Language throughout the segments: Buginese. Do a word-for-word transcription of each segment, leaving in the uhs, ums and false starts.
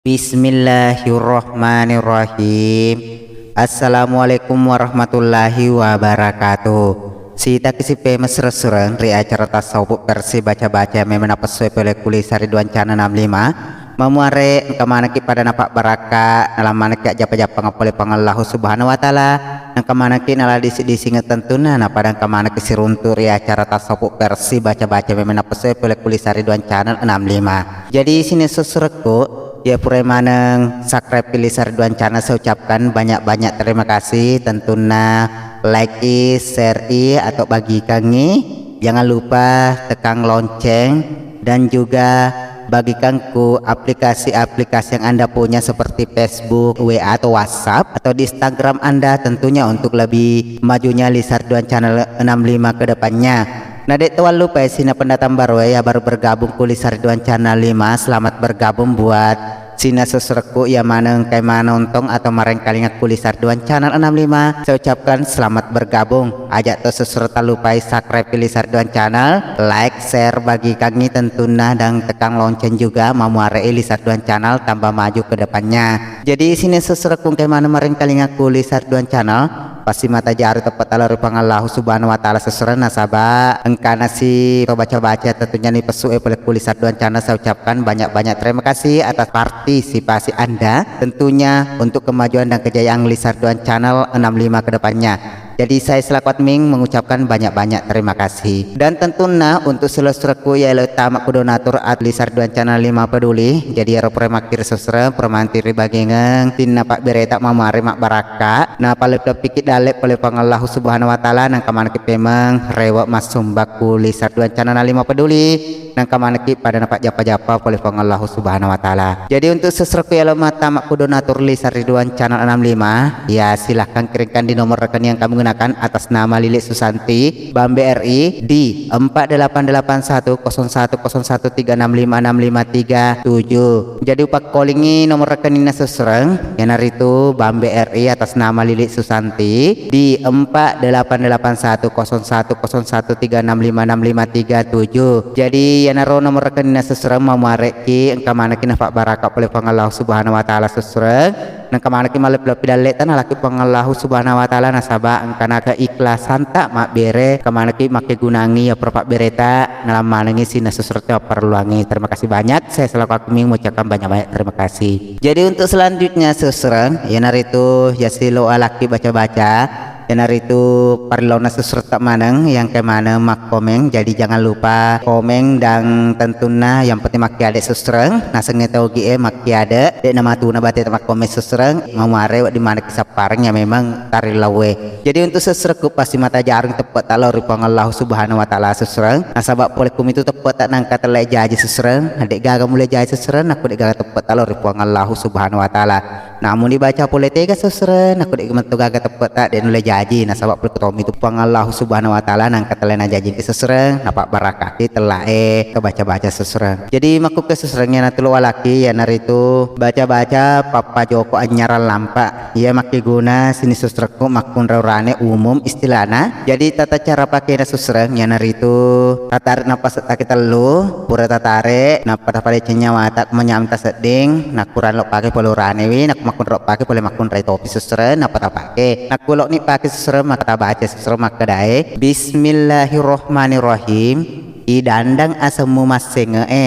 Bismillahirrahmanirrahim. Assalamualaikum warahmatullahi wabarakatuh. Sitaki sipemeng sureng-sureng ri acara tasawuf versi baca-baca memang napessu pole ku Lisa Ridwan Channel enam lima. Mamuare engka manekki pada napabbarakka, nalang manekki ajjappa-jappang pole Puang Allahu Subhanahu wa Ta'ala, engka manekki nala disi-disingeng tentunna, napada engka manekki siruntu ri acara tasawuf versi baca-baca memang napessu pole ku Lisa Ridwan Channel enam lima. Jadi sini susurekku, ya pura maneng subscribe Lisa Ridwan Channel, saya ucapkan banyak-banyak terima kasih. Tentunna like i, share i, atau bagikan i. Jangan lupa tekan lonceng dan juga bagikan ku aplikasi-aplikasi yang Anda punya seperti Facebook, W A atau WhatsApp atau di Instagram Anda tentunya untuk lebih majunya Lisa Ridwan Channel enam lima ke depannya. Nah, dek tuan lupa ya, sina pendatang baru ya, baru bergabung ku Lisa Ridwan Channel lima, selamat bergabung buat sina susurekku ya maneng kai manontong atau marengkalinga ku Lisa Ridwan Channel enam lima. Saya ucapkan selamat bergabung. Ajak to susur talupai subscribe Lisa Ridwan Channel, like, share, bagikan i tentunna dan tekan lonceng juga mamuare Lisa Ridwan Channel tambah maju ke depannya. Jadi sini susurekku kai maneng marengkalinga ku Lisa Ridwan Channel. Pasti mata jaru teppetta lao ri Puang Allahu Subhanahu wa Ta'ala susureng nasaba engkana si to baca-baca tentunya ni pessu e pole ku Lisa Ridwan Channel. Saya ucapkan banyak-banyak terima kasih atas partisipasi Anda tentunya untuk kemajuan dan kejayaan Lisa Ridwan Channel enam lima ke depannya. Jadi saya selaku admin mengucapkan banyak-banyak terima kasih. Dan tentunna untuk susurekku ya lo tama ku donatur at Lisa Ridwan Channel lima peduli. Jadi ero pura makkiri susureng, pura mantiri bagengeng, tinna pabbereta mamari mabbarakka. Napalep-, leppiki dalle pole Puang Allahu Subhanahu wa Ta'ala, nangka manekki pemeng rewe massumba ku Lisa Ridwan Channel lima peduli, nangka manekki pada napajjappa-jappa pole Puang Allahu Subhanahu wa Ta'ala. Jadi untuk susurekku ya lo mattama ku donatur Lisa Ridwan Channel enam lima, ya silahkan kirimkan di nomor rekening yang kami gunakan atas nama Lili Susanti, Bank B R I di empat delapan delapan satu kosong satu kosong satu tiga enam lima enam lima tiga tujuh. Jadi upakkolingi nomor rekeningna susureng, iyanaritu Bank B R I atas nama Lili Susanti di empat delapan delapan satu kosong satu kosong satu tiga enam lima enam lima tiga tujuh. Jadi iyanaro nomor rekeningna susureng mamuarekki engka manekki nafabbarakka pole Puang Allahu Subhanahu wa Ta'ala susureng. Nengka manekki malleppi-leppi dalle'ta nalaki Puang Allahu Subhanahu wa Ta'ala nasaba engkana keikhlasan'ta mabbere, engka manekki makkegunangngi iya pura pabbereta, nalang manengngi sininna susureng mapparelluangnge. Terima kasih banyak. Saya selaku admin mengucapkan banyak-banyak terima kasih. Jadi untuk selanjutnya susureng, iyanaritu yasilo alaki baca-baca, iyanaritu parellona susurengta maneng, yang ke mana mak- komen. Jadi jangan lupa komen dan tentunna yang penting makkiade susureng. Nasengnge tau gi e makkiade, de' namatuna bate makkomen susureng, mamuare wedding manekki sappareng ya memang tarillau e. Jadi untuk susurekku pasti mata jarung teppe'ta lao ri Puang Allahu Subhanahu wa Ta'ala susureng. Nasaba pole kumitu teppe'ta nangka telle jaji susureng, de' gaga mulle jaji susureng, nakko de' gaga teppe'ta lao ri Puang Allahu Subhanahu wa Ta'ala. Namun dibaca pole tega susureng, nakko de' metto gaga teppe'ta de' nulle jaji, nasaba pole kutomi tu Puang Allahu Subhanahu wa Ta'ala nangka telle najajiki susureng, napabbarakaki tellae kebaca-baca susureng. Jadi makkuke susureng iyanatu lo alaki, iyanaritu baca-baca pappa joko anyarang lampa. Iya makkeguna sininna susurekku makkunrai urane umum istilahna. Jadi tata cara pakena susureng iyanaritu tatare' napase'taki tellu, pura tatare', nappa tapadeceng nyawata, ko manyameng tasedding, nakkurang lo pake pole uranewi, nakko makkunrai pake pole makkunrai topi susureng, nappa tapake. Nakko lo'ni pake susureng, maka tabaca susureng makkedae, Bismillahirrahmanirrahim. Idandang asemmu massenge'e,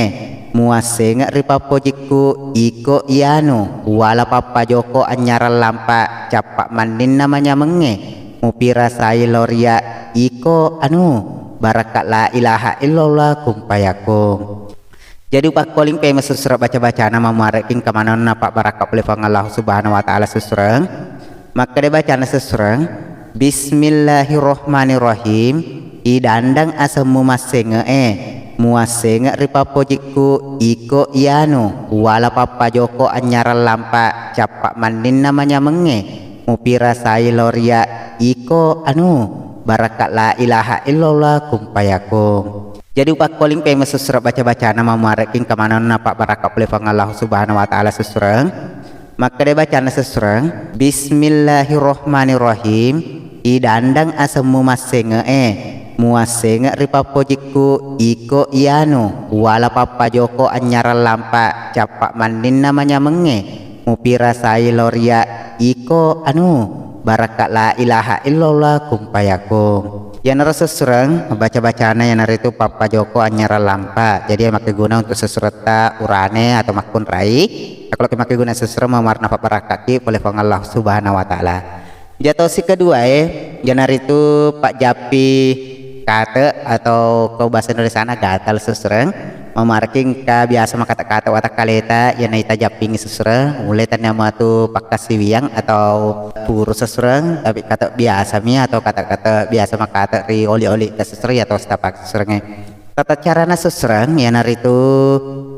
muassenge' ri pappojikku, iko ianu, uwala pappa joko anyarang lampa, cappa manninna manyamengnge, mupirasai lao ria, iko anu, barakka la ilaha illallah kun fayakun. Jadi upakkoling pemeng susureng baca-bacana mamuarekki engka manenna pabbarakka pole Puang Allahu Subhanahu wa Ta'ala susureng. Makkeda bacana susureng, Bismillahirrahmanirrahim. Idandang asemmu massenge'e, muassenge' ri pappojikku, iko ianu, uwala pappa joko anyarang lampa, cappa manninna manyamengnge, mupirasai lao ria, iko anu, barakka la ilaha illallah kun fayakun. Jadi upakkoling pemeng susureng baca-bacana mamuarekki engka manenna pabbarakka pole Puang Allahu Subhanahu wa Ta'ala susureng. Makkeda bacana susureng, Bismillahirrahmanirrahim. Idandang asemmu massenge'e, muassenge ri pappojikku, iko iyanu, uwala pappajoko anynyarang lampa, cappa manninna manyamengnge, mupirasai loria, iko anu, barakka la ilaha illallah kumpayakung. Iyanaro sessureng baca-bacana iyanaritu pappajoko anynyarang lampa. Jadi makkeguna untuk sessuretta urane atau makkunrai. Kalau makkeguna sessureng mamarna pabarakkaki pole Puang Allah Subhanahu wa Ta'ala. Jatosi keduae, iyanaritu pajjappi kate atau ko bahasa Indonesiana gatal sessureng. Mamarekki engka biasa makkate-kate watakkaleta, iyana ita jappingi sessureng, mulle tannia matu pakkasiwiang atau puru sessureng, tapi kate biasami atau kate-kate biasa makkate ri oli-oli ta sessureng atau sitapa sessurengnge. Tata carana sessureng iyanaritu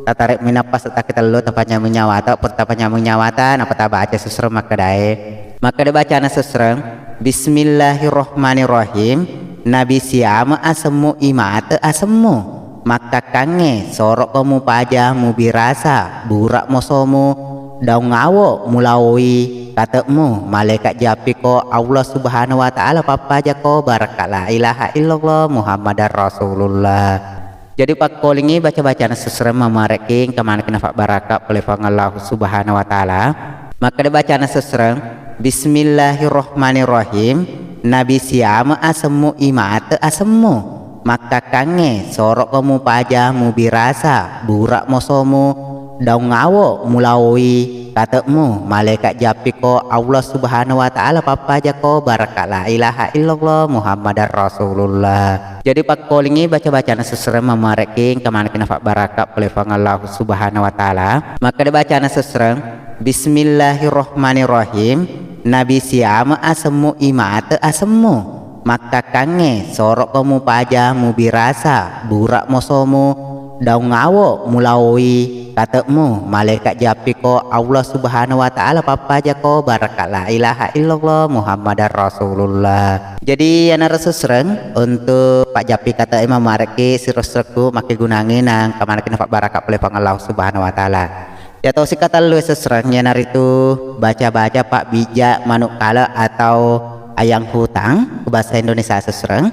tatare minappa settaki tellu, tapanyameng nyawata, pura tapanyameng nyawata, nappa tabaca sessureng makkedae. Makkeda bacana sessureng, Bismillahirrahmanirrahim. Nabisiame asemmu imate asemmu. Makkakkangnge, soro'ko mupaja, mubirasa, bura mosomu, daung awo, mulaoi kate'mu, malaika jappiko, Allah Subhanahu wa Ta'ala pappajako, barakka la ilaha illallah Muhammadar Rasulullah. Jadi pakkolingi baca-bacana sessureng mamarekki engka manekki nafabbarakka pole Puang Allah Subhanahu wa Ta'ala. Makkeda bacana sessureng, Bismillahirrahmanirrahim. Nabisiame asemmu imate asemmu. Makkakkangnge, soro'ko mupaja, mubirasa, bura mosomu, daung awo, mulaoi kate'mu, malaika jappiko, Allah Subhanahu wa Ta'ala pappajako, barakka la ilaha illallah Muhammadar Rasulullah. Jadi pakkolingi baca-bacana sessureng mamarekki engka manekki nafabbarakka pole Puang Allah Subhanahu wa Ta'ala. Makkeda bacana sessureng, Bismillahirrahmanirrahim. Nabisiame asemmu imate asemmu. Makkakkangnge, soro'ko mupaja, mubirasa, bura mosomu, daung awo, mulaoi kate'mu, malaika jappiko, Allah Subhanahu wa Ta'ala pappajako, barakka la ilaha illallah Muhammadar Rasulullah. Jadi iyanaro sessureng untuk pajjappi kate'e mamarekki sirosrekku makkegunangi nang kamanekki nafabbarakka pole Puang Allah Subhanahu wa Ta'ala. Jatosi katellu sessureng iyanaritu baca-baca pabbija manuk kale atau ayam hutan, bahasa Indonesia sessureng.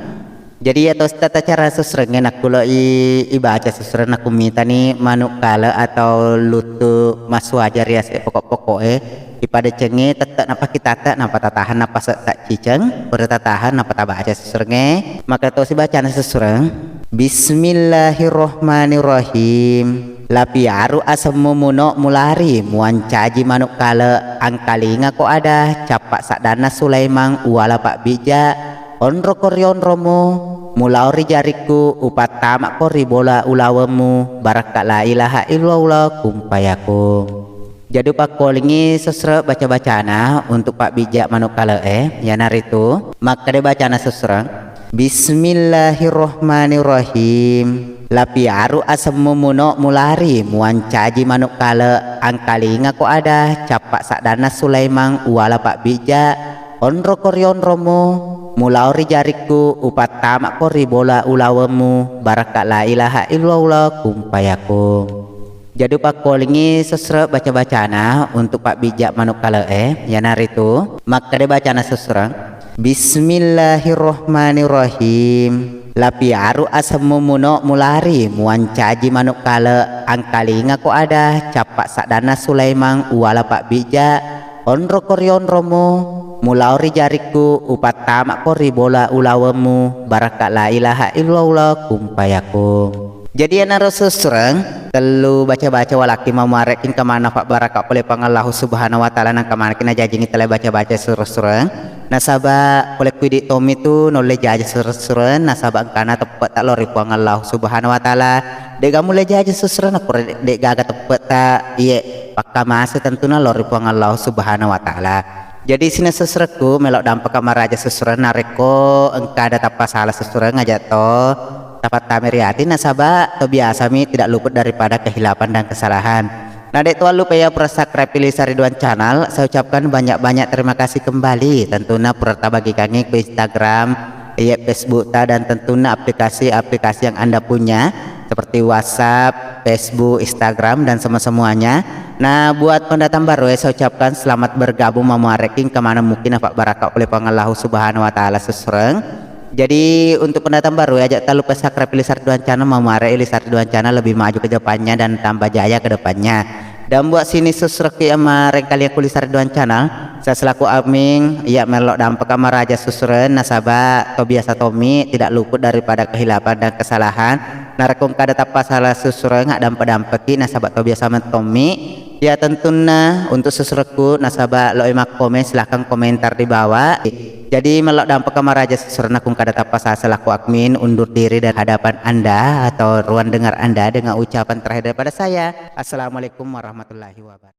Jadi iyatosi tata cara sessurengnge nakkulo i, ibaca sessureng nakkumitani manuk kale atau luttu massuaja riase pokok-pokoke, ipadecengngi tette nappa kitatte nappa tatahan nappa setta ciceng, pura tatahan nappa tabaca sessurengnge. Makkeda tosi bacana sessureng, Bismillahirrahmanirrahim. Lapiaru asemmu muno mulari muancaji manuk kale, angkalingako ada cappa saddanna Sulaiman uwala pabbija, onroko rionromu, mulao ri jarikku, upattamako ri bola ulawemmu, barakka la ilaha illallah kumpayakung. Jadi pakkolingi sessureng baca-bacana untuk pabbija manuk kale'e, iyanaritu makkeda bacana sessureng, Bismillahirrahmanirrahim. Lapiaru asemmu muno mulari muancaji manuk kale, angkalingako ada cappa saddanna Sulaiman uwala pabbija, onroko rionromu, mulao ri jarikku, upattamako ri bola ulawemmu, barakka la ilaha illallah kumpayakung. Jadi pakkolingi sessureng baca-bacana untuk pabbija manuk kale'e, iyanaritu makkeda bacana sessureng, Bismillahirrahmanirrahim. Lapiaru asemmu muno mulari muancaji manuk kale, angkalingako ada cappa saddanna Sulaiman uwala pabbija, onroko rionromu, mulao ri jarikku, upattamako ri bola ulawemmu, barakka la ilaha illallah kumpayakung. Jadi iyanaro sessureng tellu baca-baca walakki mamarekki engka manfaat barakka pole Puang Allahu Subhanahu wa Ta'ala, nangka manekki najajingi tala baca-baca sessureng. Nasaba pole ku idi tommi tu naulle jaji sessureng, nasaba engkana teppetta lao ri Puang Allahu Subhanahu wa Ta'ala. De'ga mulle jaji sessureng napura de-, de'gaga teppetta iye pakkamase tentuna lao ri Puang Allahu Subhanahu wa Ta'ala. Jadi sining sessurekku, melo dampaka maraja sessureng, narekko engka ada tappa sala sessureng aja to tapattama ri ati, nasaba to biasami tidak luput daripada kehilapan dan kesalahan. Na de' to lupa ya pura subscribe Lisa Ridwan Channel. Saya ucapkan banyak-banyak terima kasih kembali. Tentunya pura tabagikangi ke Instagram, iya, Facebook ta, dan tentunya aplikasi-aplikasi yang Anda punya seperti WhatsApp, Facebook, Instagram, dan semua-semuanya. Nah, buat pendatang baru ya, saya ucapkan selamat bergabung mamarekki engka maneng mungkin nafat barakka pole Puang Allahu Subhanahu wa Ta'ala sessureng. Jadi untuk pendatang baru ya, ajak tak lupa subscribe Ilisar Ridwan Channel, mau mare Ilisar Ridwan Channel lebih maju ke depannya dan tambah jaya ke depannya. Dan buat sini subscribe yang mareng kalian ku Ilisar Ridwan Channel, saya selaku admin, ya melok dampeka maraja susuren nasaba to biasa tommi tidak luput daripada kehilapan dan kesalahan. Narekko kada tappa salah susuren, dampe-dampeki nasaba to biasa mettommi. Ya tentunna untuk susurekku nasaba lo makkomen, silahkan komentar di bawah. Jadi melok dampeka maraja susurenna kung kada tappa salah selaku admin undur diri dari hadapan Anda atau ruang dengar Anda dengan ucapan terakhir daripada saya. Assalamualaikum warahmatullahi wabarakatuh.